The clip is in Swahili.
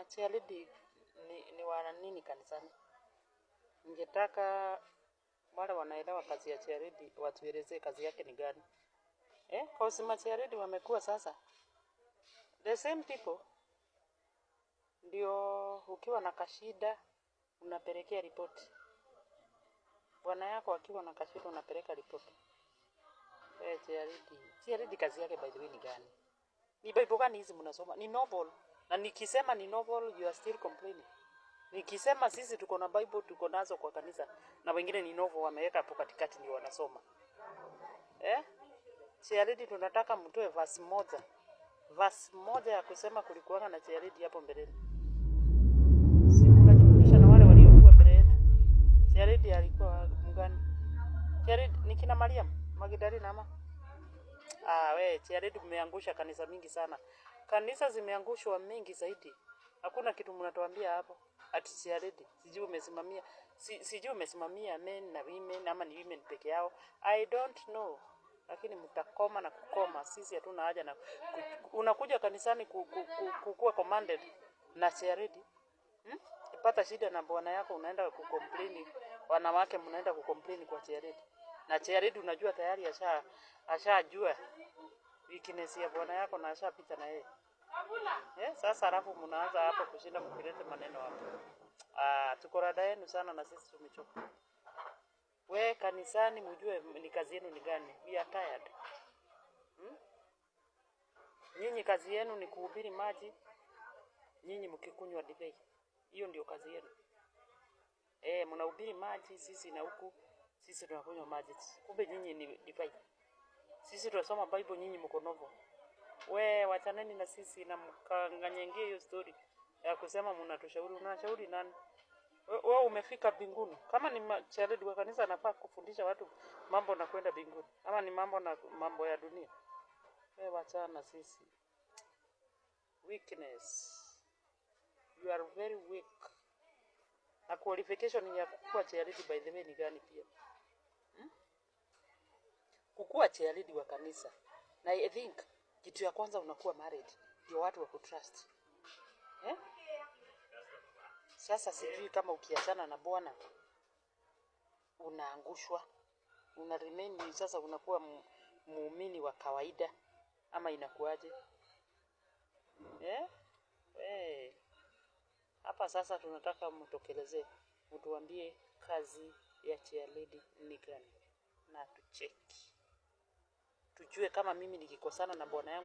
Chairlady ni wana nini kanisani? Ningetaka wale wanaelewa kazi ya chairlady watuelezee kazi yake ni gani. Eh, cause machairlady wamekuwa sasa the same people ndio ukiwa na kashida unapelekea ripoti. Bwana yako akiwa na kashida unapeleka ripoti. Eh, chairlady. Chairlady kazi yake, by the way, ni gani? Ni Bible gani hizi mnasoma? Ni novel. Na nikisema ni novel, you are still complaining. Nikisema sisi tuko na Bible, tuko nazo kwa kanisa, na wengine ni novel wameweka hapo katikati ndio wanasoma. Eh? Chairlady tunataka mtoe verse moja. Verse moja ya kusema kulikuwa na chairlady hapo mbeleni. Si mnajumuisha na wale waliokuwa mbele yetu. Chairlady alikuwa mgani? Chairlady ni kina Mariam Magdalena ama? Ah, we, chairlady mmeangusha kanisa mingi sana. Kanisa zimeangushwa mingi zaidi. Hakuna kitu mnatuambia hapo. Ati chairlady, sijui umesimamia, sijui umesimamia men na women ama ni women peke yao. I don't know. Lakini mtakoma na kukoma. Sisi hatuna haja na unakuja kanisani kukuwa commanded na chairlady. Hmm? Pata shida na bwana yako unaenda kucomplain, wanawake mnaenda kucomplain kwa chairlady. Na chairlady unajua tayari ashajua weakness ya bwana yako na ashapita na yeye. Eh, sasa alafu mnaanza hapo kushinda mkilete maneno hapo. Ah, tuko rada yenu sana na sisi tumechoka. We kanisani mjue ni kazi yenu ni gani. We are tired. Hmm? Nyinyi kazi yenu ni kuhubiri maji, nyinyi mkikunywa divai. Hiyo ndio kazi yenu. Eh, mnahubiri maji, sisi na huku sisi tunakunywa maji. Kumbe nyinyi ni divai. Sisi tunasoma Bible, nyinyi mko novel. We wachaneni na sisi na mkanganyengie hiyo story ya kusema mnatushauri. Unashauri nani? We umefika mbinguni? Kama ni chairlady wa kanisa anafaa kufundisha watu mambo na kwenda mbinguni, ama ni mambo na mambo ya dunia? We wachana na sisi. Weakness. You are very weak. Na qualification ya kukuwa chairlady, by the way, ni gani pia? Hmm? Kukuwa chairlady wa kanisa. Na I think kitu ya kwanza unakuwa married ndio watu wa kutrust. Eh? Sasa sijui kama ukiachana na bwana unaangushwa, una remain sasa unakuwa muumini wa kawaida ama inakuwaje? Eh? Eh. Hapa sasa tunataka mtokelezee, mtuambie kazi ya chairlady ni gani, na tucheki tujue kama mimi nikikosana na bwana yangu